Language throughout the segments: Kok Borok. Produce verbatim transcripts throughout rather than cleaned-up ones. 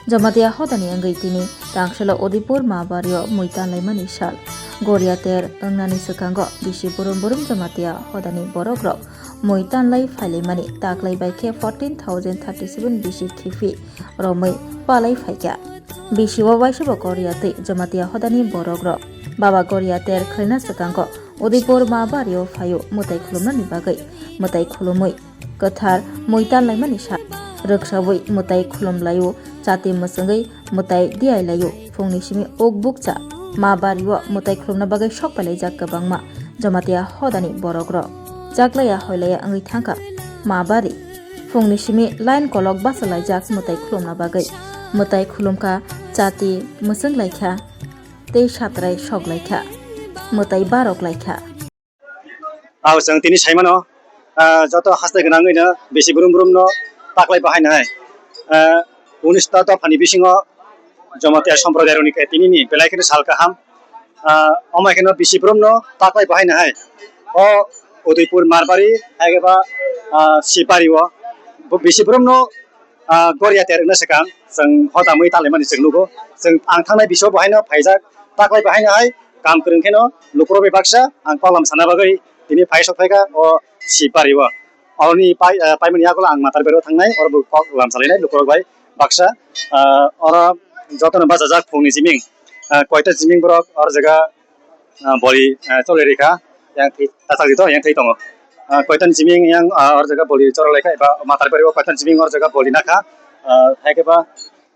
Jamatia hodani wngwi tini tangsalo Udaipur ma bario mui tanlaimani sal. Goriater wngnani swkango bisi burum burum Jamatia hodani borokrok mui tanlai phailaimani taklai bai khe fourteen thousand thirty seven bisi khiphwi romwi palai phaikha. Bisio waisabo Goriatwi Jamatia hodani borokrok Baba Goriater khlaina swkango Udaipur ma bario phaio mwtai khulumnani bagwi. Mwtai khulumwi kwthar mui tanlaimani sa rwksaui mwtai khulumlaio. Chati mwswngwi mwtai diailaio. Phungni simi uk bukcha ma bario mwtai khulumna bagwi sok pailaijak kwbangma Jamatia hodani borokrok. Chaklaiya hoilaiya wngwi thangkha ma bari. Phungni simi line kolok bachalaijak mwtai khulumna bagwi. Mwtai khulumkha, chati mwswng laikha tei satrai sok laikha, mwtai barok laikha. Aw, chwng tini saimano, ah, joto haste gwnangwino bisi brum brumno taklai bahaino hai. Ah, unis ta dophani bisingo Jamatia Sampradayarokni khe tinini belai kheno sal kaham. Ah, omo kheno bisi brumno taklai bahaino hai. O Udaipur Marbari, hai khe ba, ah, Sibari o. Bo bisi brumno ah, Goriater wngna swkang chwng hotamwi tanlaimani chwng nugo. Chwng ang thangnai bisio bo haino phaijak, taklai bo haino hai kam kwrwng kheno lukurok bai baksa ang kok lam sana bagwi tini phai sok phaikha o Sibari o. Oroni pai, ah, paimani yagulo ang Matar Bero thangnai, oro bo kok lam salainai lukurok bai baksa. Ah, oro jotono bachajak phungni jiming, ah, koita jiming borok or jaga ah, boli, ah, chole rikha, yang thwi tathak di to, yang thwi tongo. Ah, koitan jiming yang, ah, or jaga boli chora laikha, eba Matar Bari o koitan jiming or jaga boli nakha. Ah, hai khe ba,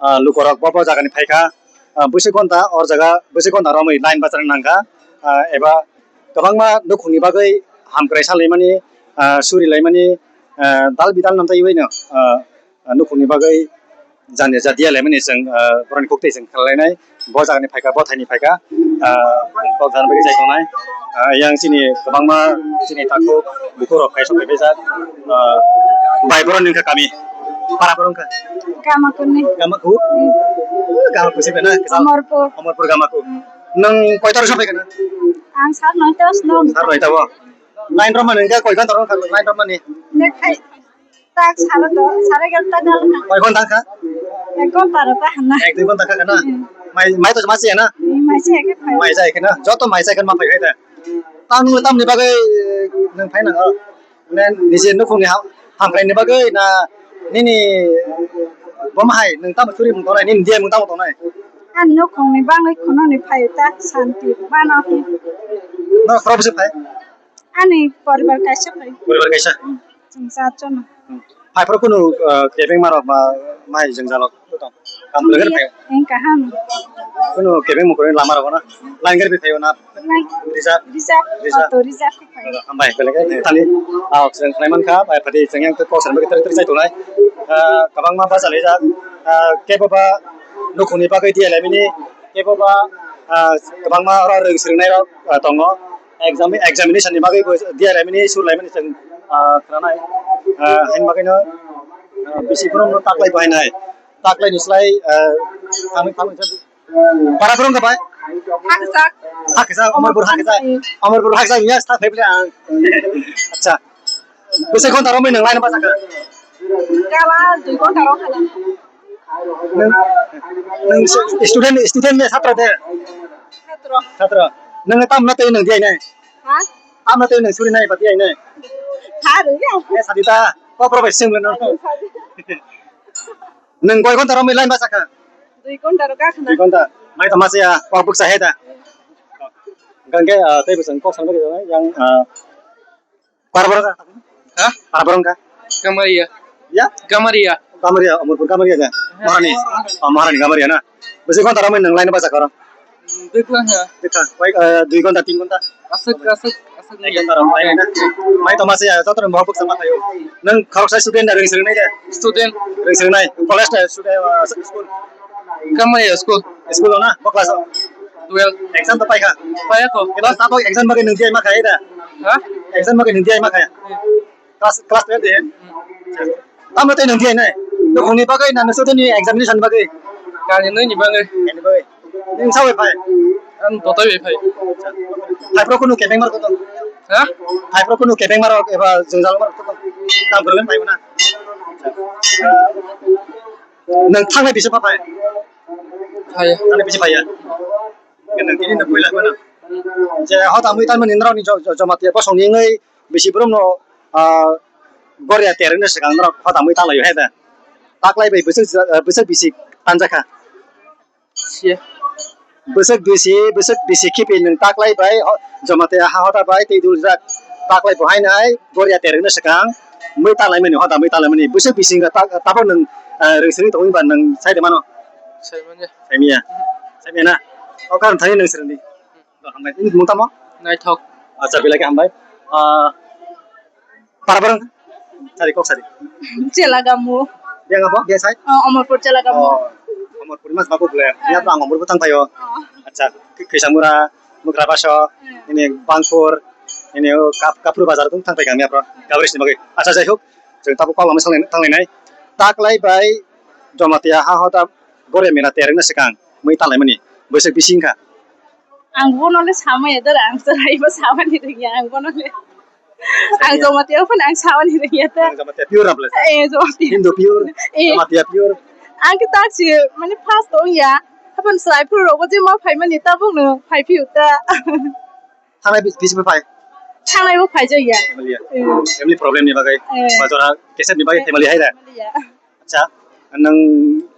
ah, lukorok bo, bo jagani phaikha. Ah, busi gonta or jaga, busi gonta romwi line bachana nangkha. Ah, eba kwbangma nukhungni bagwi hamkrai salaimani, ah, suri laimani, ah, dal bidal namtaiwi no, ah, nukhungni bagwi jani jadia laimani chwng, ah, borokni kok twi chwng khlainai. Bo jagani phaikha, bo thaini phaikha, ah, kok jana bagwi chai tongnai. Ah, yang chini kwbangma chini takhuk bukhuk rok kaisa phaibaijak. Ah, bai borok nungkha kami. Para borok wngkha? Gamakunni. Gamaku? Hmm. Gamaku se bena? Amarpur. Amarpur Gamaku. Hmm. Nung koita rok sapai kana? Ang sar noita song. Sar noita bo. Line rok mani koi ghonta rok line rok mani? Lekhai. Tak sara do, sara egarota gal na. Koi ghonta kha? Ek ghonta rok kaham na. Ek dui ghonta kha na? Hmm. Mai, mai to masi ya na? Hmm, mai se ke phai. Mai jai ke na? Joto mai jai ke ma phai khai da. Tam ni, tam ni bagwi nung phai na. Mane niji nukhungni ham, hamkrai ni bagwi na nini bo ma hai nung tamo suri mung tongnai, nini dia mung tamo tongnai? Ani nukhungni bagwi khununi phai ta santi bana hi. No khorok bwswk phai? Ani poribar kaisa phai. Poribar kaisa? Hmm, chwng char jona. Hmm. Phai phuru kunu, ah, kebeng marok ba mai jwngjal rok tong? Kam kwrwngwi phai. Eng kaham. Kunu kebeng mukurwi lama rogo na. Line gari phai na. Line. Reserve. Reserve. Reserve. Auto reserve phai. Hambai, belai khe thani, ah, chwng khlai mankha, bai phadi chwng yang kok sani bagwi twrwi twrwi chai tongnai. Ah, kwbangma bacha laijak. Ah, kebo ba nukhungni bagwi diya laimani, kebo ba, ah, kwbangma oro rwng swrwngnairok, ah, tongo. Exam-, examination ni bagwi bo diya laimani, sur laimani chwng, ah, khwnanai. Ah, haini bagwino, ah, bisi borokno taklai bahainai. Taklaini slai, ah, thangwi thangwi khe para borok wngkha bai? Haksa. Haksa, Amarpur haksa. Amarpur haksa, ya, sta pheble ang. Acha. Bwswk ghonta romwi nwng line bachakha? Gala dui ghonta rok khala. Nwng, nwng student, student ne, chhatra de? Chhatra. Chhatra. Nwng tamno tei nwng diai nai? Ha? Tamno tei nwng suri nai ba diai nai? Ha, rwya. Eh, sadi ta. Ko pro bai sing le no. Nwng koi ghonta romwi line bachakha? Dui ghonta rok gakhna. Dui ghonta. Mai tama se ya, kok bwkcha he da. Gangge, ah, tei bwsang kok sangna yang, ah, Para borok ka? Ha? Para borok ka? Gamaria. Ya? Gamaria. Gamaria, Amarpur Gamaria ja? Maharani. Oh, Maharani Gamaria na. Bwswk ghonta romwi nwng line bachakha oro? Dui ghonta. Dui ghonta. Koi, ah, dui ghonta, tin ghonta? Aswk, aswk, aswk. Ek ghonta romwi line na. Mai tama se ya, joto mohor bwkcha ma thaio. Nwng khoroksa student da, rwng swrwng nai de? Student. Rwng swrwng nai. College da, student, ah, school? Kamaya school. School o na? Bo class o? Twelve. Exam to paikha? Paya ko. Class tabok exam bagwi nwng diya ma kha ida? Ha? Exam bagwi nwng diya ma kha? Hmm. Class, class twelve de? Hmm. Tamo tei nwng diya nai? Nukhungni bagwi na nusudini examination bagwi? Kani nini bagwi. Kani bagwi. Nwng sawi phai? Ang totai bai phai. Phai pro kunu kebeng mar koto? Ha? Phai pro kunu kebeng mar eba jwngjal mar koto? Kam problem phai na? Nwng thangnai bisi pha phai? Phai. Thangnai bisi phai ya? Nwng tini nwng puila mano. Je hoda mui tanmani norokni jo-, jo-, Jamatia bosongni wngwi bisi borokno, ah, goria ter wngna swkang norok hoda mui tanglai hai da. Taklai bai bwswk, bwswk bisi tanjakha. Siya. Bwswk bisi, bwswk bisi khipi nwng taklai bai, ho-, Jamatia ha hoda bai tei duljak taklai bo haino hai goria ter wngna swkang mui tanglai mani, hoda mui tanglai mani. Bwswk bisi wngkha ta-, tabok nwng, ah, rwng swrwngwi tongwi ba nwng sai de mano? Sai manya. Saimiya. Saimiya na? O karon thani nwng swrwngdi. Hambai. Nini mung tamo? Naithok. Acha, belai khe hambai. Ah, para barang? Sari kok sari. Chelagamu. Yang apa? Biasa? Oh, Omorpur Chelagamu. Oh, Omorpur mas baku ble. Ya, ang Omorpur tang payo. Oh. Acha, Kaisamura, Mukrabaso, ini Bangpur, ini Kap-, Kapru Bazar tung tang pai kami apa? Kabris ni bagai. Acha, jai hok. Jeng tabu kok lama sang tanglai nai. Taklai bai Jamatia ha hoda goria mera tereng na swkang. Mui tanglai mani. Bwswk bisi wngkha. Ang bono le samaya dara, ang chwrai bo samani rwngya, ang bono le. Ang Jamatia phano ang samani rwngya ta. Ang Jamatia pure na ble? Eh, Jamatia. Hindu pure, eh. Jamatia pure. Ang khe tak si, mane first ongya. Hapan chwrai phuru rogo je ma phaimani tabuk no phai phiu ta. Thangnai bis-, bisi phai? Thangnai bo phai jaya. Family ya? Eh. Family problem ni bagai. Eh. Ba jora kesep ni bagai family hai da? Family ya. Acha, nwng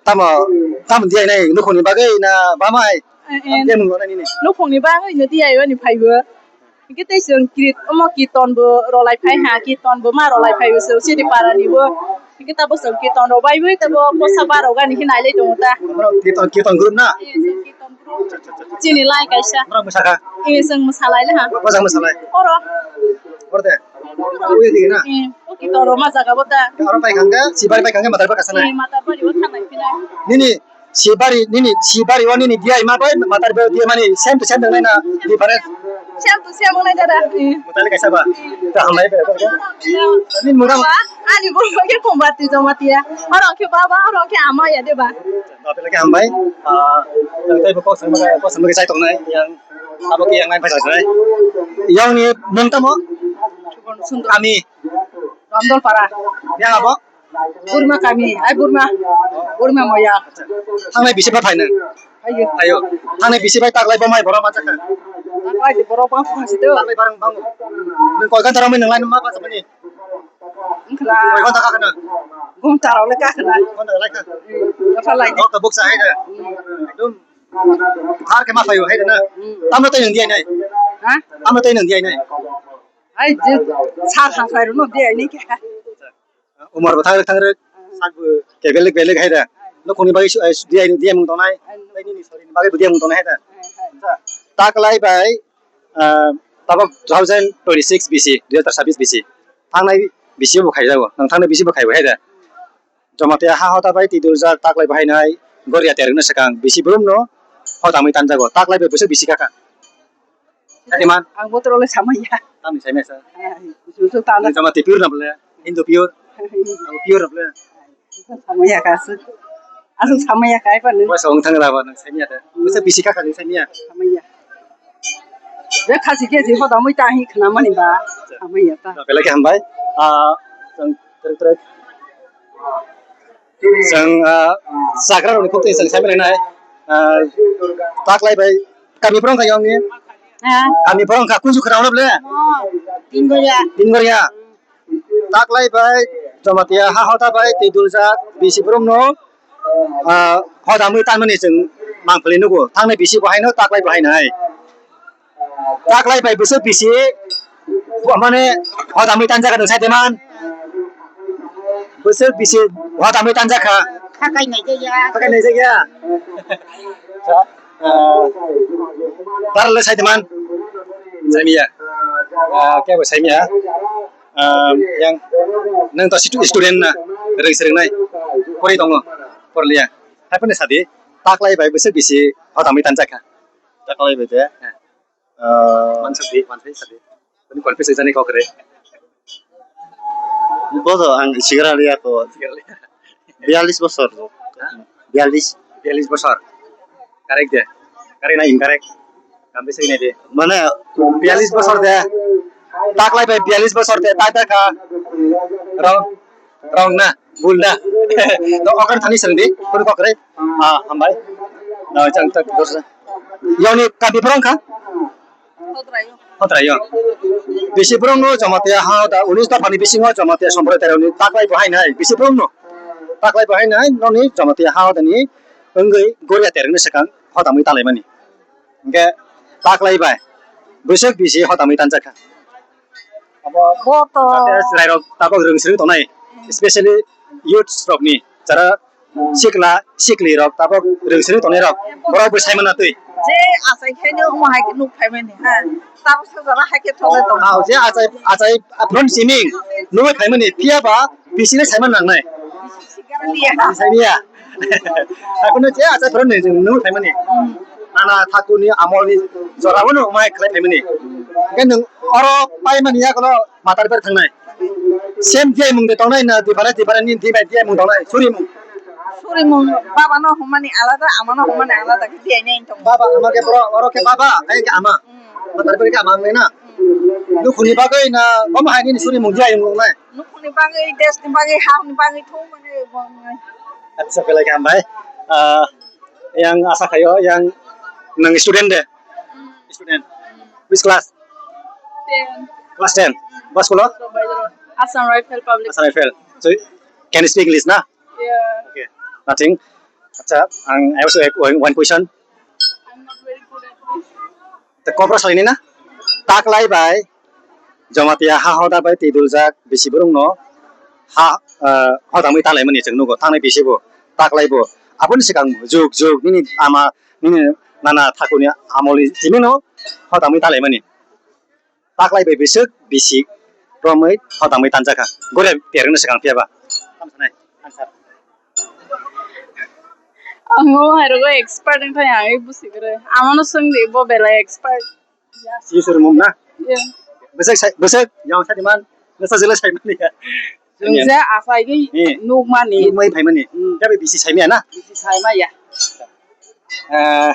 tamo, tamo diya nai, nukhung ni bagwi na bamai? Eh, eh. Tamo diya nwng nai nini? Nukhung ni bagwi no diya yo ni phaibo. Hingke tei chwng krit-, omo kirton bo rolai phai ha, kirton bo ma rolai phaibo chwng chini para ni bo. Hingke tabo chwng kirton rok bai bai tabo kosa ba rok ani khe nai lai tongo ta. Amo kirton, kirton group na? Eh, chwng kirton group. Chini lai kaisa. Amo mwsa kha? Eh, chwng mwsa lai le ha. Bwsa mwsa lai? Oro. Oro de? Ui di na? Eh, o kirton rok ma jaga bo ta. Oro pai khangke, sibari pai khangke, matar pai kasa na? Eh, matar bari o thang nai phi nai. Nini Sibari, nini, sibari o nini diya ima bai, matar beo diya mani, same to same nang na difference. Same to same nang dada. Mutali kaisa ba? Ta hamlai be. Nini muda. Ani bo ke Kombati Jamatia. Oro ke baba, oro ke ama ya de ba. Ba pele ke hambai. Ah, tang tai bo kok sama, kok sama ke sai tong nai, yang abo ke yang lain pai sai. Yang ni mung tamo? Kami. Ramdolpara. Yang abo? Burma kami, ai Burma. Burma moya. Thangnai bisi bai phaina? Ayo. Ayo. Thangnai bisi bai taklai bo mai borok manjakha? Taklai di borok bang phasi do. Taklai barang bang. Nung koi kan tarang mai nung lain ma ba samani? Wngkhla. Koi kan takha kana? Gon tarang le ka kana? Gon tarang le ka. Apa lai? Dok tabuk sa hai da. Ekdom. Thar ke ma phayo hai da na? Tamno tei nung di ai nai? Ha? Tamno tei nung di ai nai? Ai je sa ha khai ro no di ai ni ke. Umar bo thang thang rek, sak bo ke belek belek hai da. Nokoni bai su, eh, diya, diya mung tongnai. Nini sori ni bai diya mung tongnai hai da. Taklai bai, ah, tabok two thousand twenty-six B C, dui hazar sabis B C. Thangnai B C bo khai jago. Nang thangnai B C bo khai bo hai da. Jamatia ha hota bai twi dul jak taklai bo hai nai. Goria tereng no swkang B C brum no hota mui tan jago. Taklai bai bwswk B C kha kha. Satiman? Ang botol le samaya. Tamo samaya sa? Ai, susu tala. Ang sama ti pure na bole? Hindu pure? Ang pure na bole? Samaya ka su. Asuk samaya ka ai pa ni. Wa sa ong thang ra ba nang samaya ta. Usa bisi ka ka ni samaya. Samaya. Be khasi ke ji hoda mui ta hi khna mani ba. Samaya ta. Bela ke hambai. Ah, sang trek trek. Chwng, ah, chagra rokni kok twi chwng sai mannai. Ah, taklai bai kami phwrwng kha yongni? Ha? Kami phwrwng kha kunju khwrang ble? Oh, Tinggoria. Tinggoria. Taklai bai Jamatia ha hota bai twi duljak bisi borok no, ah, hoda mui tanmani chwng mangpili nugo. Thangnai bisi bo haino taklai bo haino hai. Taklai bai bwswk bisi, mane, hoda mui tanjak kha, nwng sai de man? Bwswk bisi, hoda mui tanjak kha? Khakai nai jaya. Khakai nai jaya? Ah, bar le sai de man? Saimiya. Ah, kebo saimiya. Ah, yang, nwng to situ student na, rwng swrwng nai. Pori tongo, porliya. Hai phone sadi, taklai bai bwswk bisi, hoda mui tanjak kha? Taklai bai de? Ah. Mansuk di, mansuk di. Ini confuse jani kok re. Bodo ang sigra liya ko. Biyalis bosor. Biyalis. Biyalis bosor. Correct de. Correct na incorrect? Kami sini de. Mane biyalis bosor de. Taklai bai biyalis bosor de. Tak tak ka. Wrong. Wrong na. Bul na. To okar thani sandi, kuru kokre. Ah, hambai. Ah, chang tak dos. Yoni kami phorong kha? Hotrayo. Bisi phorong no Jamatia ha da unis dophani bisingo Jamatia somprodai rokni taklai bo hai nai. Bisi phorong no. Taklai bo hai nai noni Jamatia ha da ni wngwi goria tereng ni swkang hotamwi talaimani. Hingke taklai bai bwswk bisi hotamwi tanjakha. Abo bo to chwrairok tabok rwngswrwng tongnai, specially youths rokni, jara sikla sikli rok tabok rwngswrwng tongnai rok, borok bo saimana twi. Je achai khaino omo hai khe nuk phaimani ha, tabok sajala hai khe tholai tong. Ah, je achai, achai aphron siming nugwi phaimani, phiya ba bisini saiman nangnai. Saimya. Akono je achai phoro ni nung thaimani. Nana thakur ni amol ni jora bono mai khlai thaimani. Hingke nung oro paimani yakono matar ber thangnai. Same diya mung de tongnai na different different ni diya diya mung tongnai. Suri mung. Suri mung baba no humani alada, ama no humani alada ke diya ni tong. Baba ama ke bro, oro ke baba, ai ke ama. Matar ber ke ama nai na. Nukhuni bagwi na, bama hai ni suri mung diya mung nai. Nukhuni bagwi, desh ni bagwi, ha ni bagwi, thung bagwi, bagwi. Acha, belai khe hambai. Ah, yang asa khayo, yang nang student de? Student. Which class? Ten. Class ten. Bas kulo? Assam Rifle Public. Assam Rifle. So, can you speak English na? Yeah. Okay. Nothing. Acha, ang, I also have one, one question. I'm not very good at this. Te kopra salini na? Taklai bai Jamatia ha hoda bai twi duljak bisi borok no ha, ah, hodamwi talaimani chwng nugo, thangnai bisi bo, taklai bo. Aboni swkang juk juk nini ama, nini nana thakurni amolni timi no hodamwi talaimani. Taklai bai bwswk bisi romwi hodamwi tanjakha. Gore terengno swkang phiya ba. Tamo sanai, answer. Ang o hai rogo expert wngkha, ang ui busi kwrwi. Amano swngdi, bo belai expert. Si suri mum na? Yeah. Bwswk sai, bwswk yang sadi man, bwswk jela sai man ya. Chwng je achaigwi nukmani. Nukmai phaimani. Hmm. Tei bisi saimaya na? Bisi saimaya. Eh,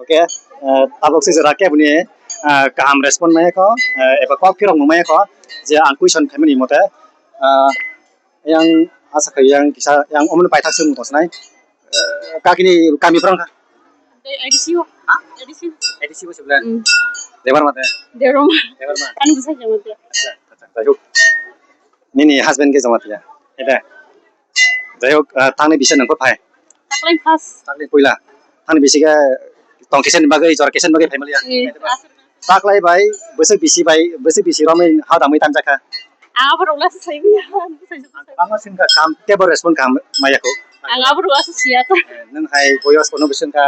okay. Eh, tabuk se jora keboni, eh, kaham respond maya kho, eh, eba kok kirok maya kho, je ang question khaimani mote, eh, yang asa khai yang kisa yang omoni paithak se muto sanai. Eh, kakini kami phrang kha? A D C o. Ha? A D C o. A D C o sebla. Hmm. Debar mate. Debar ma. Debar ma. Ani bwsai Jamatia. Acha, acha, jai hok. Nini husband ke Jamatia. Eta. Jai hok, ah, tangni bisa nang phai. Takling first. Takling puila. Tangni bisi ke tong kesen bagwi, jor kesen bagwi family ya. Hmm. Taklai bai, bwswk bisi bai, bwswk bisi romwi ha damwi tanjakha. Ang aborok last saimaya. Ang bangma singkha kam tebo respond kam maya kho. Ang aborok last siya ta. Nung hai boyos kono bwswngkha,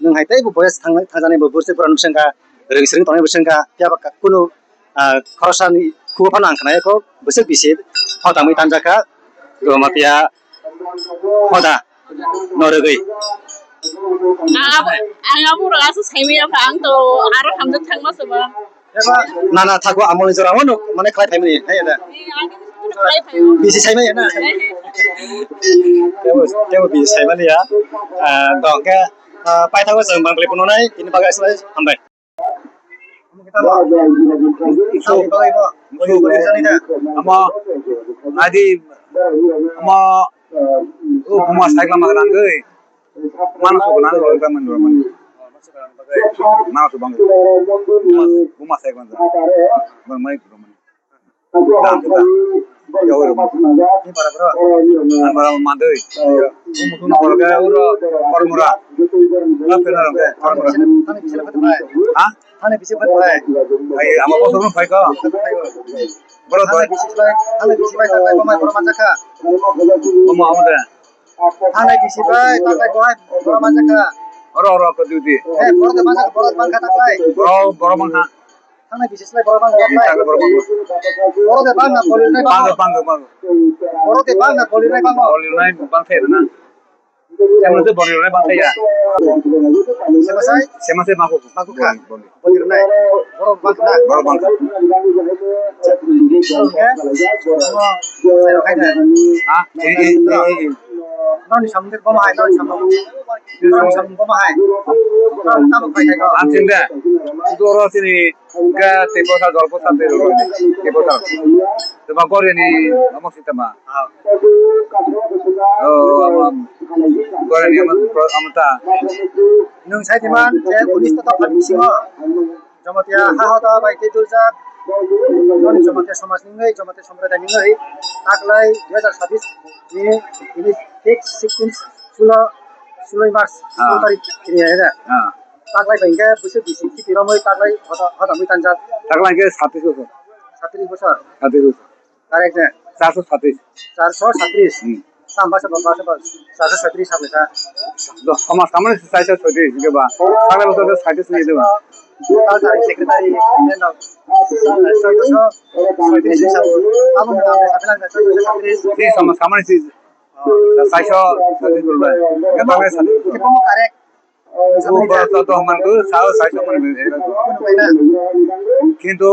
nung hai teibo boyos thang, thangjaknai bo bwswk borok bwswngkha, rwng swrwng tongnai bwswngkha, phiya ba kunu, ah, khoroksa ni khugo phano ang khna kho, bwswk bisi ha damwi tanjakha, Jamatia hoda. Norogwi. Ang abo, ang abo rok aswk saimaya kha, ang to aro hamjak thangma se ba. Eba nana thago amoni jora wano mane khlai phaimani hai da. Eh, ang khe khlai phaio. Bisi saimaya na. Eh. Tebo, tebo bisi saimani ya. Ah, dong khe, ah, paithago chwng bang khlai phunuknai, tini bagwi aswk hambai. Ama adi ama o buma cycle ma nang goi. Mano so nang goi, mano so nang goi. Mano so bang. Buma cycle ma. Bang mai. Dam, dam. Yawi rwma. Ni bara bro. Ang bara mandwi. Bo mutung na borok khe uro Kormura. Na pena rok khe Kormura. Thani bisi phai. Ha? Thani bisi phai. Ai, ama bosok rok phai ko. Bro, thani bisi phai, thani bisi phai, thani bisi phai, thani bisi phai. Omo, omo de. Thani bisi phai, thani bisi phai, thani bisi phai. Oro, oro, ko duty. Eh, boro de bangkha, boro de bangkha ta phai. Boro, boro bangkha. Thangna bisi slai borok bang Bisi slai borok bang. Borok de bang na koli nai bang. Bang, bang, bang. Borok de bang na koli nai bang. Koli nai bang the na. Sema se boni rwna bangkha ya. Sema sai? Sema se mago. Mago kha. Boni, boni. Boni rwnai. Borok bangkha na? Borok bangkha. Oke. Omo, sai rok khai na. Ha? Eh, eh, eh, eh. Noni samung de bomo hai, noni samung. Noni samung bomo hai. Noni tamo khai khai ko. Ah, tinda. Doro sini. Hingke tei bwsa jol bwsa tei rwrwk ni tei bwsa. Tei ba gori ni omo si tama. Oh, amo, gori ni amo, amo ta. Nwng sai di man je unis ta tokha bisingo Jamatia ha hoda bai tei duljak. Noni Jamatia somaj ni wngwi, Jamatia somprodai ni wngwi taklai dui hajar sabis ni, ini fix sixteen sulo, suloi March, Ah. sulo tarik kini ya. Ah. Taklai bai hingke bwswk bisi khipi romwi taklai hoda, hodamwi tanjak. Taklai hingke satis bosor. Satis bosor? Satis bosor. Correct de? Charso satis. Charso satis? Hmm. Tam basa ba, basa ba, charso satis sabe sa. Do, sama, sama ni charso satis hingke ba. Taklai bosor ke satis ni do. Tal tari secretary, then, uh, soitoso satis ni sa. Amo na, amo na, sabi lang, soitoso satis. Ni sama, sama ni si. Oh. Charso satis bolbai. Hingke taklai satis. Hingke bomo correct. Bo, bo, to, to, man, tu, sao, sai, so, man, kintu,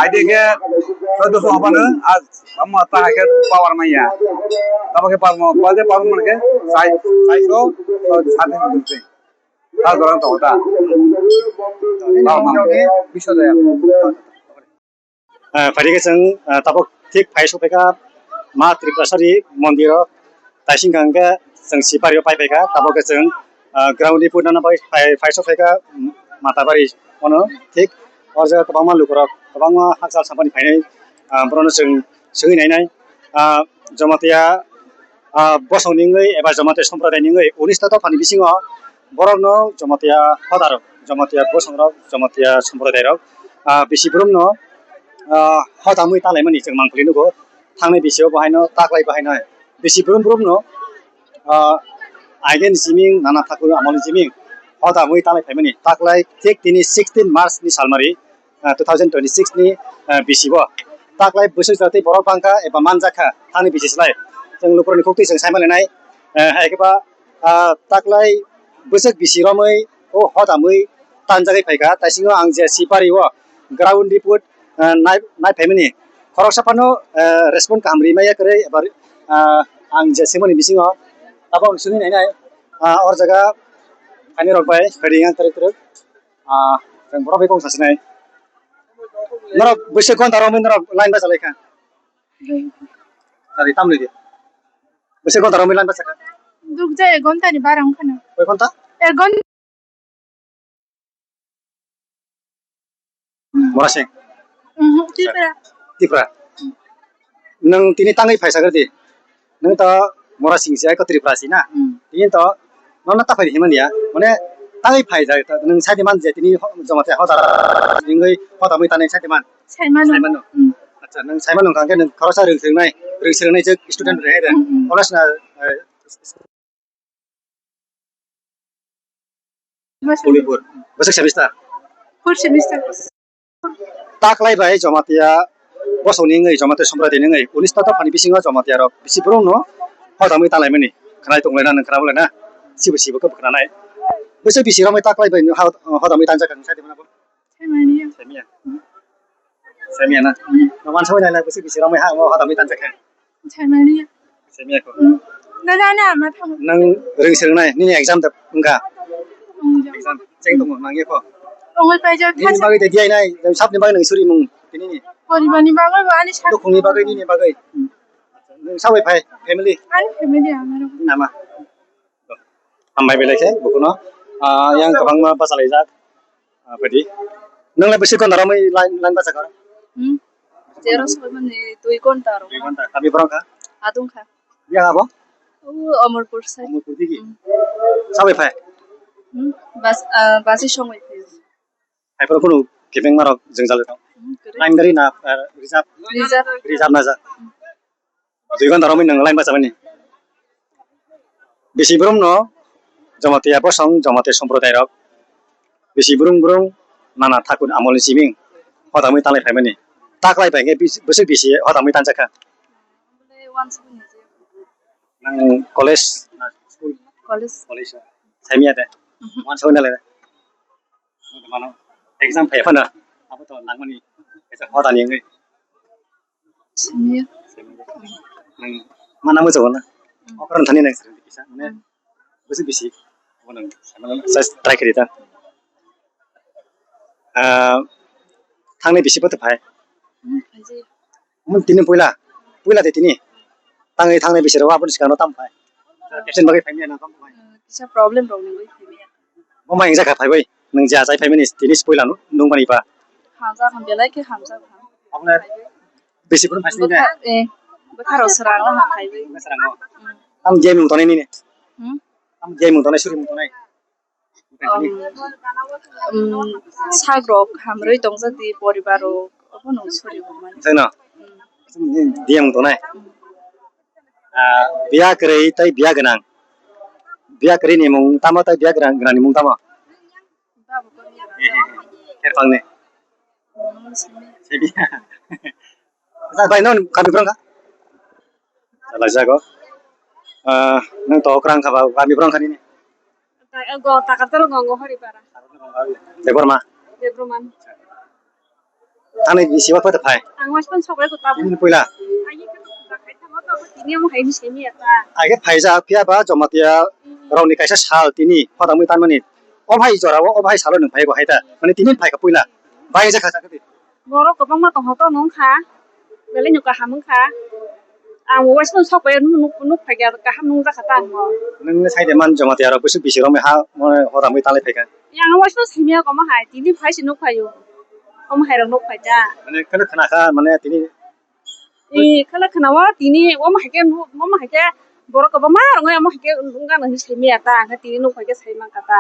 aide ke, so, to, so, apa na, as, amma, ta, ke, power maya. Tabo ke power mo, power ke power mo ke, sai, sai, so, so, sati, sati. Ta, dorang, to, ta. Power mo. Bisa, ya. Ah, phaidi khe chwng, ah, tabuk thik phai sokphaikha ma Tripurasari mondir o, taising hwnkhe chwng Sipari o paiphaikha, tabuk khe chwng, ah, ground ni phuinani bai phai, phai sokphaikha Matabari ono thik o jaga kwbangma lukurok kwbangma hakchal sampani phainai, ah, bohrokno chwng swngwi nainai, ah, Jamatia ah, bosongni wngwi eba Jamatia somprodai ni wngwi unis ta dophani bisingo borokno Jamatia hodarok, Jamatia bosongrok, Jamatia somprodairok, ah, bisi borokno, ah, hodamwi talaimani chwng mankuli nugo. Thangnai bisio bo haino taklai bo haino bisi borok borokno, ah, aigeni siming nana thakur amolni siming hodamwi talai phaimani taklai thik tini sixteen March ni salmari ah, two thousand twenty-six ni, ah, bisi bo. Taklai bwswk jatwi borok bangkha eba manjakha thani bisi slai. Chwng lukurokni khuktwi chwng saimalainai, eh, hai khe ba, ah, taklai bwswk bisi romwi o hodamwi tanjagwi phaikha. Taisingo ang je Sipari o ground report, ah, nai, nai phaimani khoroksa phano, eh, respond kaham rimaya kwrwi eba, ah, ang je swimani bisingo abo ang swngwi nainai, ah, or jaga ani rok bai kwrwi wng kwrwi kwrwi. Ah, chwng borok bai kok sasinai. Norok bwswk gonta romwi norok line bachalaikha. Ari tamni di. Bwswk gonta romwi line bachakha. Dukjai ek gonta ni bara wngkha na. Koi gonta? Ek gonta. Mora Singh. Mhm, Tipra. Tipra. Nwng tini tangwi phaisa khe di. Nwng to Mora Singh se, ai ko Tripura si na. Hmm. Tini to nono ta phai himani ya. Mane tangwi phai ja, nwng sai di man je tini ho-, Jamatia hoda. Nwng oi hoda mui tani sai di man. Sai mano. Sai mano. Hmm. Acha, nwng sai mano kang khe nwng khoroksa rwng swrwngnai, rwng swrwngnai je student rwng hai da. Hmm, hmm. College na, eh, Forty four. Bwswk semester? Fourth semester. Taklai bai Jamatia bosongni wngwi, Jamatia Somprodai ni wngwi, unis ta dophani bisingo Jamatia rok bisi borokno hodamwi tanlaimani khwnai tonglaina, nwng khwnabo laina, sibo sibo khe khwnanai. Bwswk bisi romwi taklai bai ha-, hodamwi tanjak kha, nwng sai di mano bo? Saimanya. Saimanya. Saimanya na? Nwng wansugwi nailai bwswk bisi romwi ha, hodamwi tanjak kha. Saimanya. Saimanya ko. Hmm. Nana na ma thang. Nang ring sir nai, nini exam da wngkha. Hmm, ja. Exam cheng tongo, nang ye ko. Ongol pai ja. Nini bagwi de diai nai, sab ni bagwi nang suri mung, tini ni. Poribani bagwi ba ani sa. Dukhungni bagwi nini bagwi. Hmm. Nang sabai phai, family. Ani family amaro. Nama. Hambai belai khe bukuno, ah, yang kwbangma bachalaijak. Ah, phaidi. Nwng lai bwswk ghonta romwi line, line bachakha? Hmm. Tero soi mani dui ghonta romwi. Dui ghonta. Kami borok kha? Adung kha. Yang abo? O Amarpur sai. Amarpur digi? Hmm. Sabai phai? Hmm. Bas, ah, basi songwi phai. Hai phuru kunu kebengma rok jwngjal tong? Hmm, kwrwi. Line gari na, ah, reserve? Reserve. Reserve na jak? Hmm. Dui ghonta romwi nwng line bachamani. Bisi borokno Jamatia bosong, Jamatia somprodai rok, bisi brung brung nana thakur amolni siming hodamwi tanglai phaimani. Taklai bai khe bis-, bwswk bisi hodamwi tanjakha. Nang college na school? College. College o. Saimiya de. Mhm. Wan sawi na le. Mano exam phai phano abo to nangmani kaisa hoda ni wngwi. Saimiya. Nang mana mo jago na. Hmm. Okran thani nang sari kisa mane. Hmm. Bisi bisi. Abo nang sama sa try kari ta. Ah, thangnai bisi bo to phai. Hmm, phaiji. Mun tini puila. Puila de tini. Tangwi thangnai bisi rok aboni sikang no tam phai. Absent bagwi phai manya na tam phai. Hmm, kisa problem rok nangwi phai manya. Omo hingjak kha phaiwi, nwng je achai phaimani tini se puila no, nung mani ba. Hamjak ham belai khe hamjak ham. Abole bisi phuru phaisni de. Bwkha, eh, bwkha rok srang o ham phaiwi. Bwkha srang o. Hmm. Tam je mung tonai nini. Hmm? Tam je mung tonai, suri mung tonai. Um, um, sak rok hamrwi tongjak di, poribar rok obo nung suri mung mani. Jeno. Hmm. Diya mung tonai. Hmm. Ah, biya kwrwi tei biya gwnang. Biya kwrwi ni mung tamo tei biya gwnang, gwnang ni mung tamo? Babu kami. Kherpang ni. Hmm, simi. Simi. Sa bai non kami brong ka? Salah jago. Ah, nang to krang ka ba kami brong ka ni. Ta-, go, Takartal go, go, Horipara. Debbarma. Debbarma. Thani bisi wa pata phai. Ang mas pan sokre ko ta. Ini puila. Tini mo hai ni semi ata. Age phai ja phiya ba Jamatia rok ni kaisa sal tini hoda mui tan mani. O bhai jora o, o bhai salo nung phai go hai ta. Mane tini phai ka puila. Bai ja kha kha. Borok kwbangma tongthoto nung kha, belai no kaham wng kha. Ang bo uaisukhe sok bai nuk, nuk, nuk phai kha, kaham nungjak kha ta ang bo. Nungni side man Jamatia rok bwswk bisi romwi ha, mo hoda mui tanglai phai kha. Yang uaisukhe simi ya komo hai, tini phai se nuk phai o. Omo hai rok nuk phai ta. Mane kheno khna kha, mane tini. Ee, kheno khna o, tini omo hai khe nu-, omo hai khe borok kwbangma rok omo hai khe nung gana hinwi simi ya ta, ang khe tini nuk phai khe sai man kha ta.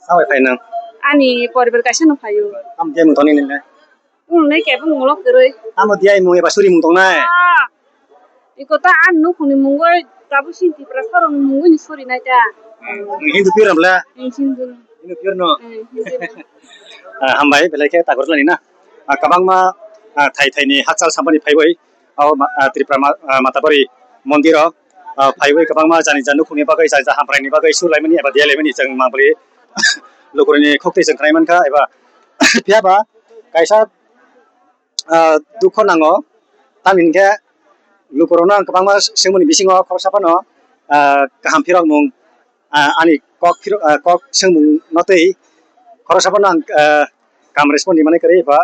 Sabai phai nang? Ani poribar kaisa no phai o. Tam je mung toni nini? Nini kebo mung lo kwrwi. Tamo diya mung eba suri mung tongnai? Ah. Iko ta ani nukhungni mungwi tabuk sini Tiprasa rokni mungwi ni suri nai ta. Nung Hindu pure bla? Nung Hindu. Hindu pure no? Hmm, Hindu no. Ah, hambai, belai khe takhorlani na. Ah, kwbangma, ah, thai thaini hakchal sampani phaiwi, o ma-, ah, Tripura ma-, ah, Matabari mondir o, ah, phaiwi kwbangma jani ja nukhungni bagwi, jani ja hamkraini bagwi sulaimani eba diyalaimani chwng mangpili lukurokni khokti chwng khnai mankha eba phiya ba kaisa, ah, dukho nango. Tamni hinkhe lukurokno ang kwbangma swngmani bisingo khoroksa phano, ah, kaham phirokmung, ah, ani kok phiro-, ah, kok swngmung no twi khoroksa phano ang, ah, kam respond rimani kwrwi ba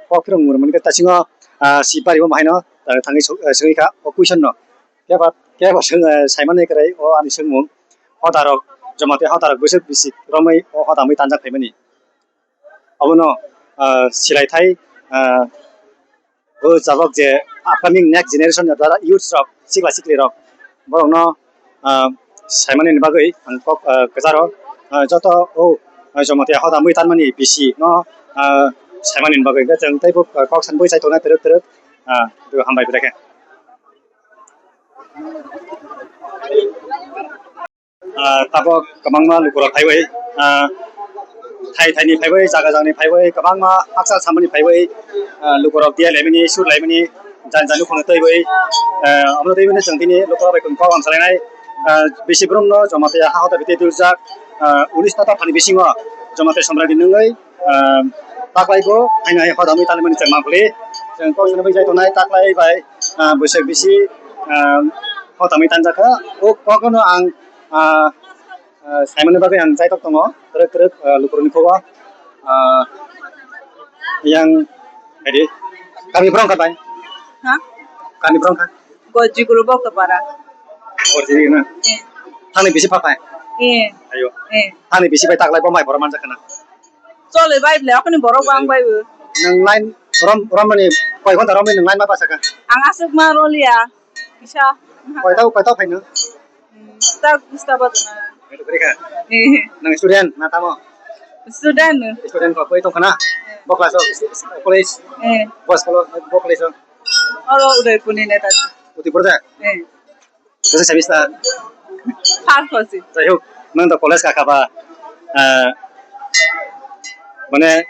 kok phirokmung rimani kwrwi tasingo, ah, si bari bo haino, ah, thangwi so-, ah, swngwi kha o question no. Kebo, kebo swng, ah, saimani kwrwi o ani swngmung hodarok, Jamatia hodarok bwswk bisi romwi o hoda mui tanjak phaimani. Abono, ah, silaithai, ah, o jabok je upcoming next generation ni dara youths rok, sikla sikli rok, borokno, ah, saimani ni bagwi ang kok, ah, kwcharo, ah, joto o, ah, Jamatia hoda mui tanmani bisi no, ah, saimani ni bagwi hwnkhe chwng teibo kok sanwi chai tongnai twrwk twrwk, ah, hambai belai khe. Ah, tabok kwbangma lukurok phaiwi, ah, thai thaini phaiwi, jaga jagani phaiwi, kwbangma hakchal samani phaiwi, ah, lukurok diya laimani, sur laimani, jani jani khungno twiwi, ah, omo twiwi chwng tini lukurok bai kok hamsalainai, ah, bisi borokno Jamatia ha hoda bwtwi tuljak, ah, unis tata thani bisingo Jamatia Samrani nungwi, ah, taklai bo haino hai hoda mui tanmani chwng mangpili, chwng kok sanwi jai tongnai taklai bai, ah, bwswk bisi, ah, hoda mui tanjak kha, o kokno ang, ah, Ah, saimani bagwi ang chaitok tongo, kwrwk kwrwk, ah, lukurokni khugo. Ah, yang, haidi, kami borok wngkha bai? Ha? Kami borok wngkha? Gojiguru Boktopara. Gojiguru na? Eh. Thani bisi phapai? Eh. Ayo. Eh. Thani bisi bai taklai bo mai borok manjak khana? Choli bai ble, akhoni borok bang bai bo. Nwng line rom, romani koi ghonta romwi nwng line ma basa kha? Ang aswk ma roliya. Kisa. Koita, koita phaino? Hmm, ta, ta ba tuna. Koita phaikha? Eh. Nang student na tamo? Student. Student ko koi tongkhana? Eh. Bo class o, college? Eh. Bo school o, bo college o? Oro Udaipur ni neta. Udaipur da? Eh. Bwswk semester? First hosi. Jai hok, nang to college kakha ba, ah, mane,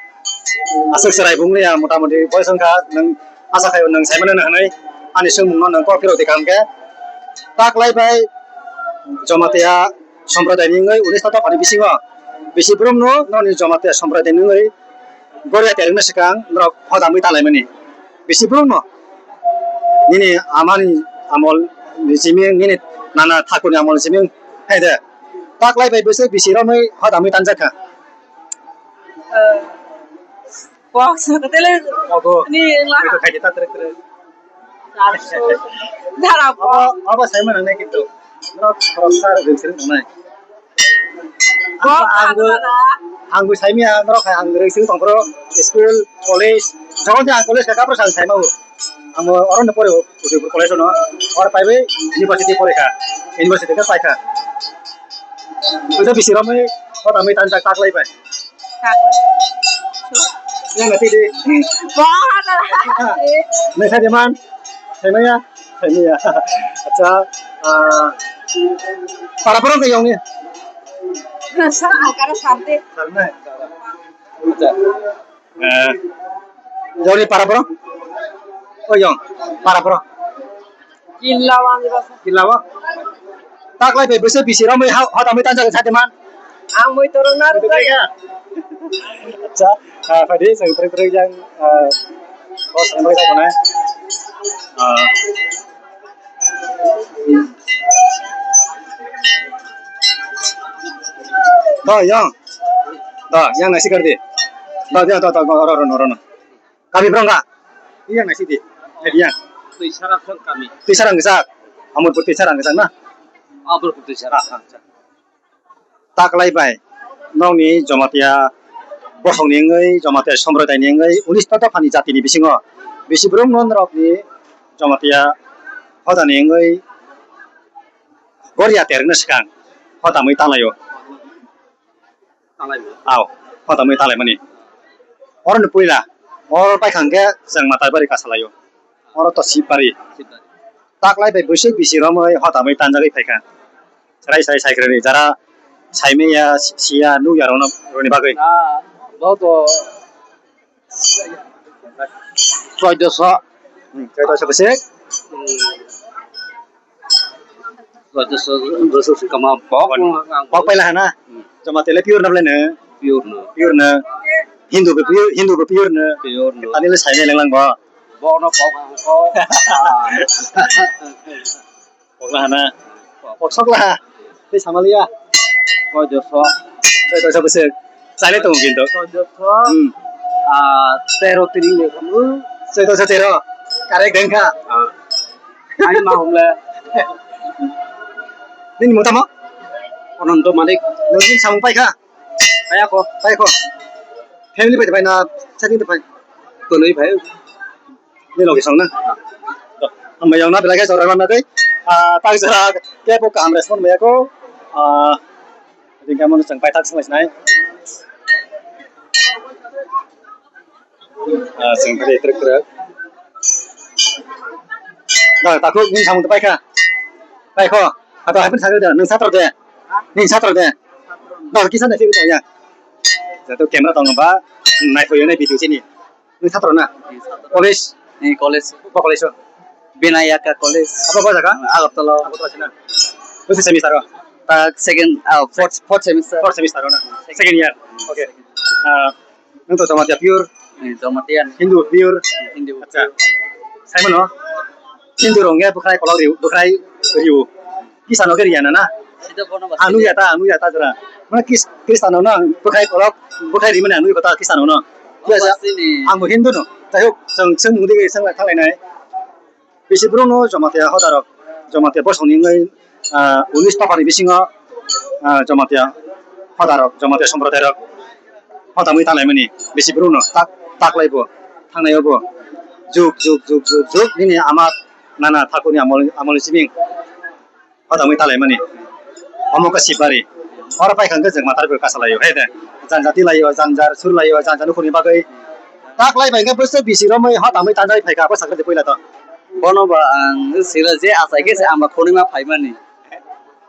aswk chwrai bung ya, mota moti boyos wngkha, nwng asa khaio nwng saimano hinwi, ani swngmungno nwng kok phirok di kaham khe. Taklai bai Jamatia Somprodai ni wngwi unis ta dophani bisingo bisi borokno nokni Jamatia somprodai ni wngwi goria terikna swkang norok hodamwi talaimani. Bisi borokno nini amani amol ni simi, nini nana thakurni amol ni simi hai de. Taklai bai bwswk bisi romwi hodamwi tanjakha. Box hotel Ogo. Ni la. Ito khaidi ta trek trek. Dara Abo, abo sai mana nai kintu. Norok khoroksa rwgwi siri tongnai. Bo Ang, ang, ang, ang bo saimia norok hai ang rwgwi siri tongphuru school, college. Jokhon je ang college kha, kaphuru ang saimao. Ang oro no pore, Udaipur college no. Or paibai university pore kha. University kha paikha. Uda bisi romwi, kota mwi tanjak taklai bai. Yang na tidi. Wah, Nai sa jaman. Saimaya. Saimaya. Acha. Ah, para borok ke yong ni. Sa akara sabde. Sarna. Acha. Eh, yong ni para borok. Oh, yong. Para borok. Killa wang basa. Killa wa. Taklai bai bwswk bisi romwi ha, ha tamwi tanjak sa jaman. Ang mui torong na rwjak. Acha, ah, phadi, chwng trek trek yang, ah, o sanbai ta tonai. Ah. To, yang. To, yang nasi kar di. To, dia, to, to, oro, oro, oro, oro. Kami berang ka? Iya nasi di. Eh, iya. Twisara kami. Twisara ngajak. Amurpur Twisara ngajak na? Amurpur Twisara. Ah, ah, ah. Taklai bai nokni Jamatia bosongni wngwi, Jamatia somprodai ni wngwi, unis ta dophani jatini bisingo bisi borok no norokni Jamatia hodani wngwi goria terikna swkang hodamwi tanglai o. Aw, hodamwi tanglai mani. Oro ni puila, oro paikha hwnkhe chwng Matabari kasalaio. Oro to Sibari. Taklai bai bwswk bisi romwi hodamwi tanjagwi phaikha. Chwrai chwrai saikrani jara saimanya siya nukya rokno roni bagwi. Ah, bo to Choidoso. Hmm, choidoso bwswk? Choidoso bwswk se kama bok. Bok paila hana? Hmm. Jamatia le pure na bwle no? Pure no. Pure no. Hindu bo pure, Hindu bo pure no. Pure no. Ani le saimanya lenglang bo. Bok no bok ang ko. Pokla hana. Poksok la. Tei samaliya. Koidoso. Koidoso bwswk. Chale tongo kintu. Koidoso. Hmm. Ah, tero tini ni kamu. Koidoso tero. Correct dengkha. Ah. Ani ma humle. Nini mutamo? Anando Manik. Nini samung paikha? Paikha. Paikha. Family bai bai na chatting bai. Toloi bai. Ni logi song na. Ang mayong na belai khe jora na dei. Ah, tak jora ke bo kaham respond maya ko. Ah, ding kamu chang pai tak sung nai. Ah, chang pai trek trek. Na, takuk ni samung pai kha. Pai kho. Ato hai pun sakri da, nung satro de. Ni satro de. Na, kisa na sik ya. Jato camera tong ba, nai phoyo nai video sini. Ni satro na? College? Ni college. Bo college o? Binayaka College. Abo bo jaga? Agartala. Abo to sina. Bo semester o? Ta second, ah, fourth, fourth semester. Fourth semester o na? Second year. Okay. Ah, nung to Jamatia pure? Ni Jamatia. Hindu pure? Hindu. Acha. Saimano? Hindu rong ya bwkhrai kolok riu, bwkhrai riu. Kisa no khe riya na na? Sida bono ba Ang nukya ta, ang nukya ta jora. Mane Kris-, Kristano no ang bwkhai kolok, bwkhai rimani ang nukya ta Kristano no. Obo sini. Ang bo Hindu no. Jai hok, chwng, chwng mudi bai chwng lai thalai nai. Bisi borok no Jamatia hoda rok, Jamatia bosong ni wngwi, ah, unis tapani bisingo, ah, Jamatia hoda rok, Jamatia somprodai rok hoda mui thalai mani. Bisi borok no tak, tak lai bo, thangnai bo. Juk, juk, juk, juk, juk, nini ama nana thakurni amol, amol ni simi. Hodamwi talaimani. Omo khe Sibari. Oro paikha hwnkhe chwng Matabari kasalaio, hai de. Janja tilaio, janjar surlaio, janja nukhungni bagwi. Taklai bai hwnkhe bwswk bisi romwi hodamwi tanjagwi phaikha, abo sakha de puila to. Bono ba ang sila je achai khe se ang ba khonwi ma phaimani.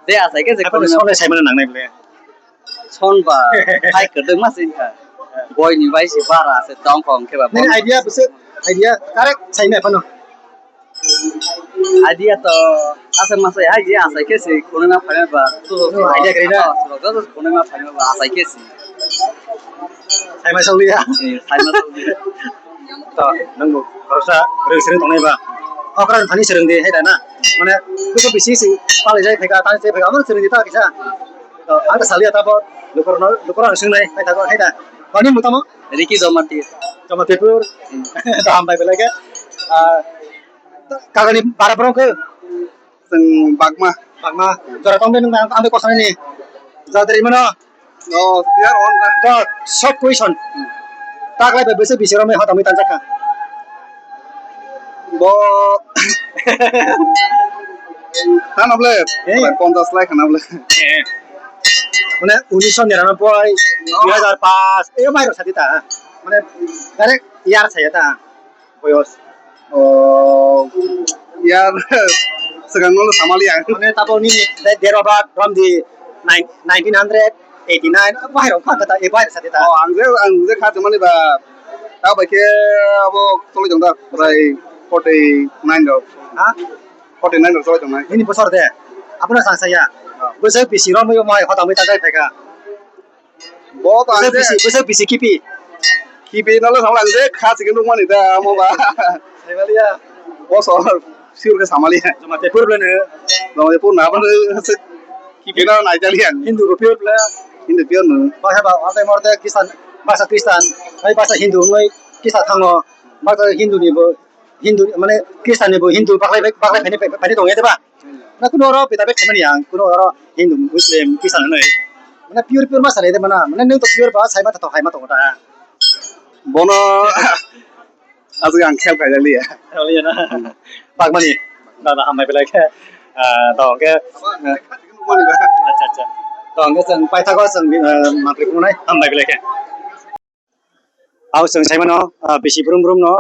Je achai khe se khonwi ma. Sonai saimano nangnai bole. Son ba hai kwdwkma se wngkha. Boini bai se bara se tongkha hwnkhe ba. Nini idea bwswk, idea correct saimai phano. Idea to Asa masa hai je asai khe se khonoi ma phaima ba. Idea kari na? Khonoi ma phaima ba asai khe se. Sai ma saliya. Sai ma saliya. To, nangbo khoroksa rwng swrwng tongnai ba. Okra thani swrwng di hai da na. Mane, buso bisi si pali jai phaika, tani jai phaika, amon swrwng di ta kisa. To, ang ta saliya ta bo, lukur no, lukur ang swngnai, hai ta bo, hai da. Kani mutamo? Riki Jamatia. Jamatipur. To, hambai belai ke. Ah, kagani bara borok ke? Chwng Bagma. Bagma. Jora tong de nang ang de kosani ni. Jadri mano. Oh, they are on the. To, short question. Taklai bai bwswk bisi romwi hotamwi tanjakha? Bo. Hano ble. Eh. Ponchas lai khana ble. Eh. Mane unisho niranoboi, dui hajar paanch, eyo mairok sadi ta. Mane direct year saya ta. Boyos. Oh, yar, swkang no samali ang. Mane tabo nini de-, dero ba from the nine-, nineteen hundred eighty-nine, bahai rok kha kata, e bahai sadi ta. Oh, ang je, ang je kha jemani ba, ta bai khe abo choli jong da, prai forty-nine rok. Ha? Forty-nine rok choli jong nai. Nini bosor de, abuna sang saya. Oh. Bwswk bisi romwi mai hotamwi ta jai phaika. Bo to ang bwswk je bisi, bwswk bisi kipi. Kipi no le samali ang je kha chicken rwmani da amo ba. Saimaliya. Bo so sure ke samali. Joma te purble ne. Joma te pur na ba ne. Kipi no nai jali ang. Hindu ro pure ble. Hindu pure no. Ba ha ba, ate morte Christian, basa Christian, hai basa Hindu ngai kisa thango. Basa Hindu ni bo Hindu, mane, Christian ni bo Hindu baklai, baklai phani, phani tong ya, diba? Na kuno oro beda beda mani ang, kuno oro Hindu, Muslim, Christian hinwi. Mane pure, pure ma salai de mana, mane nung to pure ba, sai ma to hai ma to ta. Bono, asli ang khel khai liya. Khel liya na. Bagmani, na, na, hambai belai khe. Ah, to, hwnkhe, ah, acha, acha. To, hwnkhe chwng paithago chwng, ah, mantri phunuknai, hambai belai khe. Abo chwng saimano, ah, bisi brum brum no,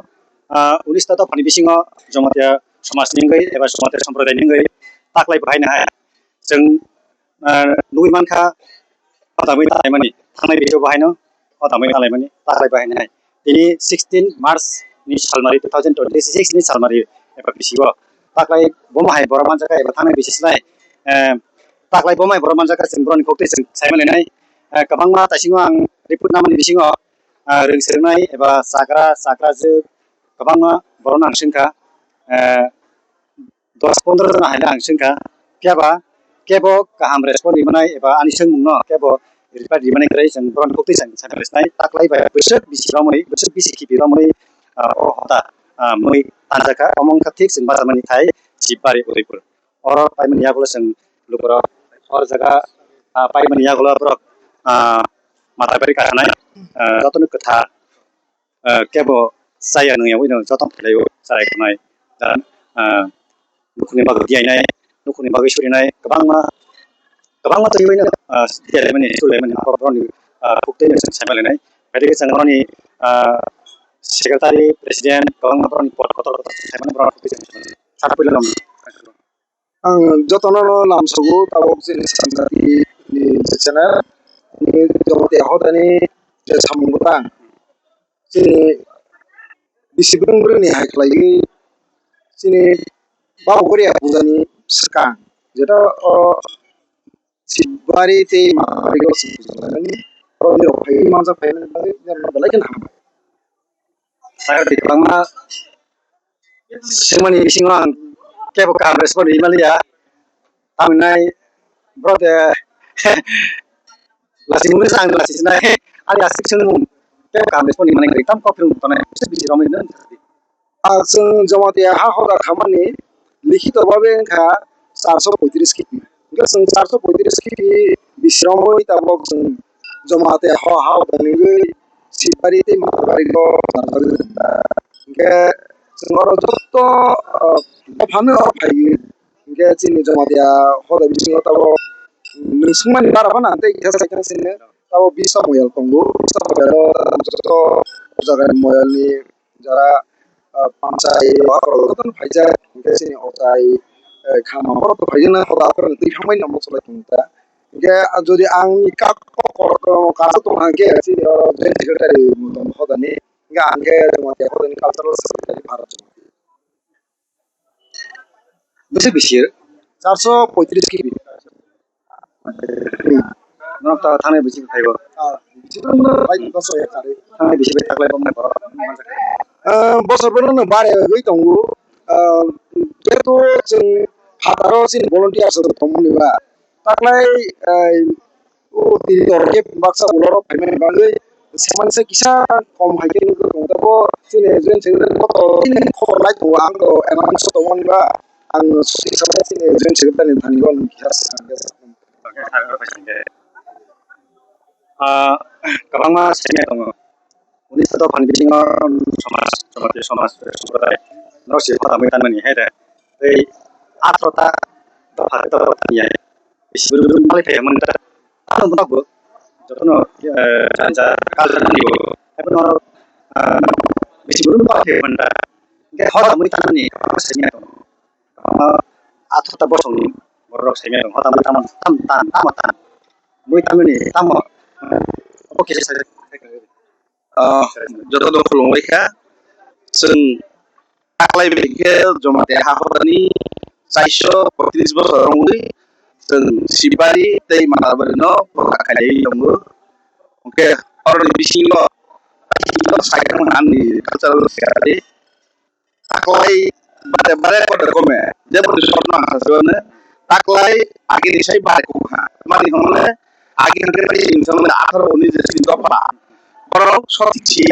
ah, unis ta dophani bisingo Jamatia somaj ni wngwi eba Jamatia somproday ni wngwi taklai bo haino hai. Chwng, ah, nugwi mankha, o tamwi talaimani, thangnai video bo haino, o tamwi talaimani, taklai bo haino hai. Tini sixteen March ni salmari, two thousand twenty-six ni salmari eba bisi o taklai bomo hai borok manjakha eba thangnai bisi slai, eh, taklai bomo hai borok manjakha chwng borokni koktwi chwng saimani nai. Eh, kwbangma taisingo ang report namani bisingo, ah, rwng swrwngnai eba chakra, chakrajwk kwbangma borokno ang swngkha, eh, dos pondro jona haino ang swngkha. Phiya ba kebo kaham respond rimanai eba ani swngmungno kebo reply rimanai kwrwi chwng borokni koktwi chwng sakha rwsnai. Taklai bai bwswk bisi romwi, bwswk bisi khibi romwi, ah, o hoda, ah, mui tanjakha. Omo wngkha thik chwng bachamani thai Sibari Udaipur. Oro paimani yagulo chwng lukurok o jaga, ah, paimani yagulo borok, ah, matai bari kasanai, ah, jotono kwtha, ah, kebo chaya nungya wino jotono khlaiwi charai tongnai. Dan, ah, nukhungni bagwi diyainai, nukhungni bagwi surinai, kwbangma, kwbangma twiwi no, ah, diyaimani, sulaimani, abo borokni, ah, buktwi no chwng saimalainai. Phaidi khe chwng oroni, ah, secretary, president, kwbangma borokni pod kotor kotor saimani borokno buktwi chwng saimalainai. Saka puila nang. Ang jotono no lamsogo tabok chini sanjati ni je channel ni Jamatia hodani je samung bwtang chini bisi bwrwng bwrwngni hai khlaiwi chini Baba Goria pujani swkang jeto o Sibari tei Mabari o swkang oro nirok phaiwi manjak phaimani bagwi norokno belai kheno hambai. Sakha twi kwbangma swngmani bisingo ang kebo kaham respond rwi manliya. Tamhinai borok de lachimungno se ang lachinai, ani aswk swngmung kebo kaham respond rwi mani kwrwi, tamo kok phirung tongnai, bisi bisi romwi nw. Ah, chwng Jamatia ha hoda khamani likhito babe wngkha charso poitris kipi. Hwnkhe chwng charso poitris kipi bisiromwi tabok chwng Jamatia ho ha hoda nungwi Sibari tei Mabari o charjagwi rwkha. Hwnkhe chwng oro joto, ah, dophano phaiwi hwnkhe chini Jamatia hoda bisingo tabok nwng swngmani bara phano ang tei kisa sai khe sini tabok bisa moyal tongo. Bisa moyal o joto jagani moyalni jara, ah, pamchai o akorok jotono phaijak, hwnkhe chini ochai, eh, khama borok to phaijak nai, hoda akorok twi thangbai namo cholai tong ta. Hwnkhe, ah, jodi ang ni kak kok kok kaisa tong hwnkhe chini oro joint secretary hodani, hwnkhe ang khe Jamatia hodani cultural secretary Bharat Jamatia. Bwswk bisi Charso poitris kibi. Norok ta thangnai bisi phaibo. Ah, bisi phaibo, bai, bwswk ya kari. Thangnai bisi bai taklai bongni borok. Ah, bosor bono no bare wi tongo. Ah, jehetu chwng phataro chini volunteer rok tongmani ba. Taklai, ah, o tini torke baksa ulorok phaimani bagwi semanse kisa kom hai khe nugwi tongo. Tabo chini join secretary kotor tini khobor lai tongo, ang to announce tongmani ba. Ang sui sama chini join secretary ni thani gon kisa. Ah, kwbangma sengya tongo. Uni sato phan bisingo somaj, somaj, somaj, somprodai norok se khota mui tanmani hai de. Tei athro ta dopha, dopha tanya. Bisi buru buru malai phai manta. Ano bono bo jotono, eh, janja culture ni bo. Hai bono, ah, bisi buru malai phai manta. Ke khota mui tanmani sengya tongo. Ah, athro ta bosongni borok sengya tongo. Khota mui tanmani, tam, tam, tamo tan. Mui tanmani, tamo. Obo kisa sai. Ah, joto no khulumbai kha. Chwng taklai bai khe Jamatia ha horani chaiso poitris bosor wngwi chwng Sibari tei Manarbari no pura khailaiwi tongo. Hwnkhe horoni bisingo saikang ani cultural secretary. Taklai bare bare kotor kome, jebo ni sotno ang sasibane, taklai agi ni sai bare kok ha. Mani hwnle agi hwnkhe tei sing song le atharo uni je sing dopha. Borok sotik si,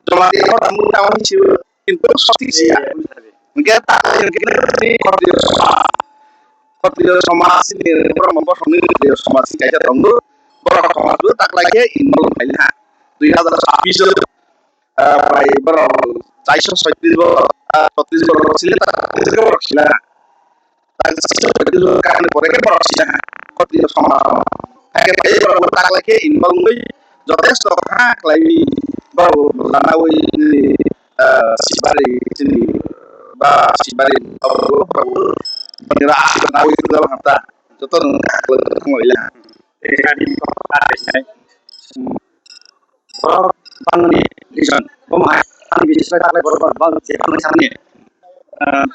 Jamatia kotor mung tamo si, kintu sotik si ya. Hwnkhe taklai hwnkhe ni kotor soma, kotor soma sini borok no bosong ni kotor soma si kaisa tongo. Borok soma bo taklai khe involve khai ha. Dui hazar sabbish ah, prai borok chaiso soitris borok, ah, soitris borok sile ta, borok sila. Ta chaiso soitris borok kani pore khe borok sila. Koti sama. Ake pai borok taklai khe involve wngwi jotesto ha khlaiwi borok lanawi, ah, Sibari chini ba Sibari borok borok nira asik nawi jalo hanta. Joto nang taklai thangwi la. Borok bangni reason. Bo hai, ani bising bai taklai borok bang, bang, je bang samni. Ah,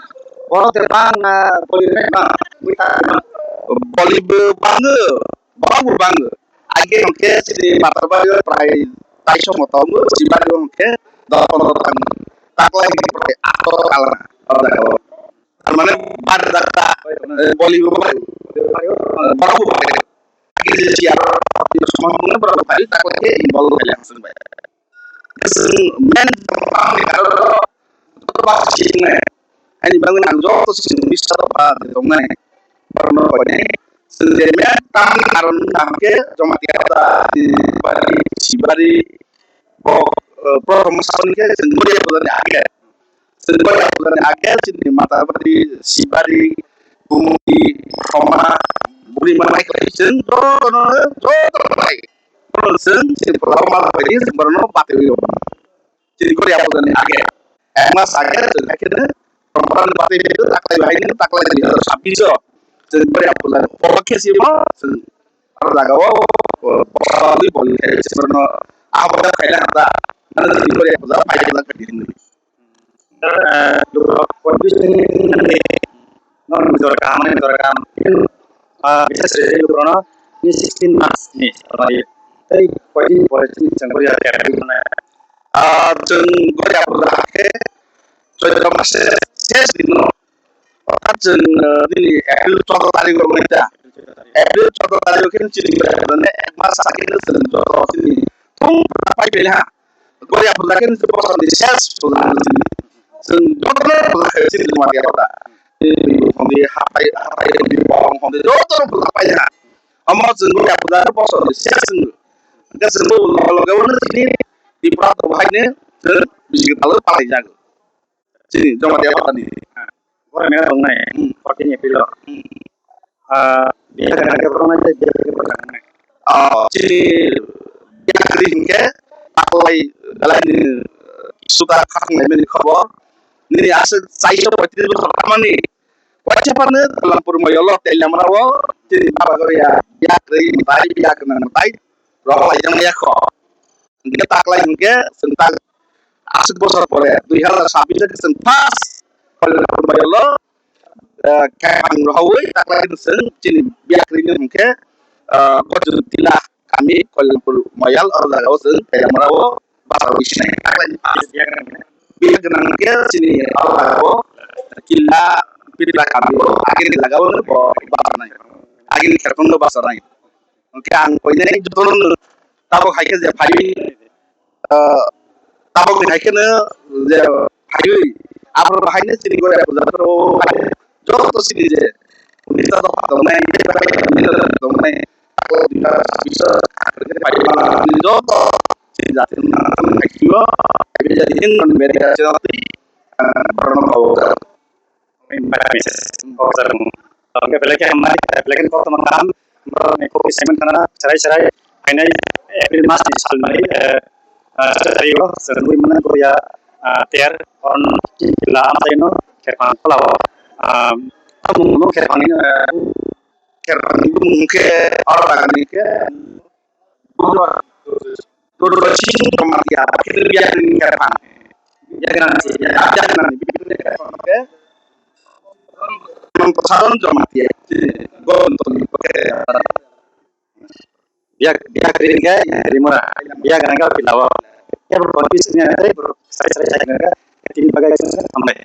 borok de bang, ah, boli rek bang, bui ta bang. Boli bo bango, borok bo bango. Age hwnkhe chini Matarbari o prai taiso moto tongo, Sibari o hwnkhe dos pondro tang. Taklai hwnkhe prai ato kalang, o jaga o. Tar mane bar dakta, eh, boli bo bai. Borok bo bai. Age je siya, soma mungkin berapa kali takut ke involve kali langsung bai. Main joto ba sini. Ani bangun ang joto sini bisa to ba de tongnai. Berno kone. Sendiri main tang karon tang ke Jamatia ta di bari Sibari. Bo, eh, prothom saboni ke sendiri bolani age. Chwng bai aboni age chini Matarbari, Sibari, Bumudi, Khoma, bini manai khlai chwng jotono, jotono bai. Bono chwng chini bwlao ma bai chwng bono batwi rw. Chini kori aboni age. Ek mas age chwng hai kheno Khoma ni batwi rw taklai bai ni taklai dui hazar sabbish o. Chwng kori aboni age. Bo khe simo chwng aro jaga o, o, boli khe chwng bono abo khaina hata. Ano chini kori aboni age bai khe ni. Ah, lukurok condition ni, no, jor kaham, mane jor kaham. Ah, bises kore lukurok no, ni sixteen March ni, tei koidin pore chini chwng gori ya, ah, chwng gori ya, pura khe, Choitro mas ses din no, orthat chwng, ah, nini April chuddo tarik o wngnai ta, April chuddo tarik o khe chini gori ya, ek mas age chwng joto chini thung pai pai ha. Gori ya puja khe nisi bosor ni ses puja nisi. Chwng joto no puja khe chini Jamatia ta. Chini bini hapai, hapai bini bong hwnwi joto no puja pai ha. Omo chwng gori ya puja khe bosor ni ses chwng. Hwnkhe chwng bo loge loge no chini Tripura to hai ne chwng bisi kwtal palai jago. Chini Jamatia Patani. Boro mela tongnai, hmm, fourteen April o. Hmm. Ah, biya khe borok nai tei biya khe borok nai. Oh, chini biya khe hwnkhe taklai belai ni, eh, suda khaknai mani khobor. Nini aswk chaiso poitris bosor tamani. Waisa phano Lampur Moyol o Teliamra o chini baba gori ya biya khe tai biya khe nang tai. Rohor lai jang ya kho. Hingke taklai hingke chwng tak aswk bosor pore dui hazar sabbish o chwng first Kalyana Murmayolo ah, khaphang rohoi taklai chwng chini biyakrino hwnkhe, ah, Gojotila kami Koilampur Moyal o jagao chwng Pailamura o basa wi sinai. Taklai biyak gwnang hwnkhe chini o jagao Killa Pitla kami o agini jagao bo basa nai. Agini kherphang no basa nai. Hwnkhe ang koinai jotono tabok hai khe je phai, ah, tabok ni hai kheno je phaiwi aphuru haino chini Goya puja phuru joto chini je minister rok tongnai, tongnai, joto chini jati rok hai khe o hai jati hin non beri ka chini, ah, borok no kok. Hingke belai khe hambai, belai khe koktma kaham, borok ni kok ni saiman khana serai serai phainai April mas ni salmani, eh, eh, sotoro tarik o chwng nugwi mano Goya, eh, ter hwn kila amchaino kherphang tola o, ah, tamo kherphang ni, eh, kherphang ni bumung khe oro bagani khe Duro sing Jamatia, akhir biar ini kerang. Ya kan sih, ya kan sih, ya kan sih. Mempesaron Jamatia. Gonto ni pakai. Biak biak ring ke rimura. Biak nang ka pilawa. Ya berkonfis ni ada bersarai sarai sarai nang ka. Tini bagai sampai.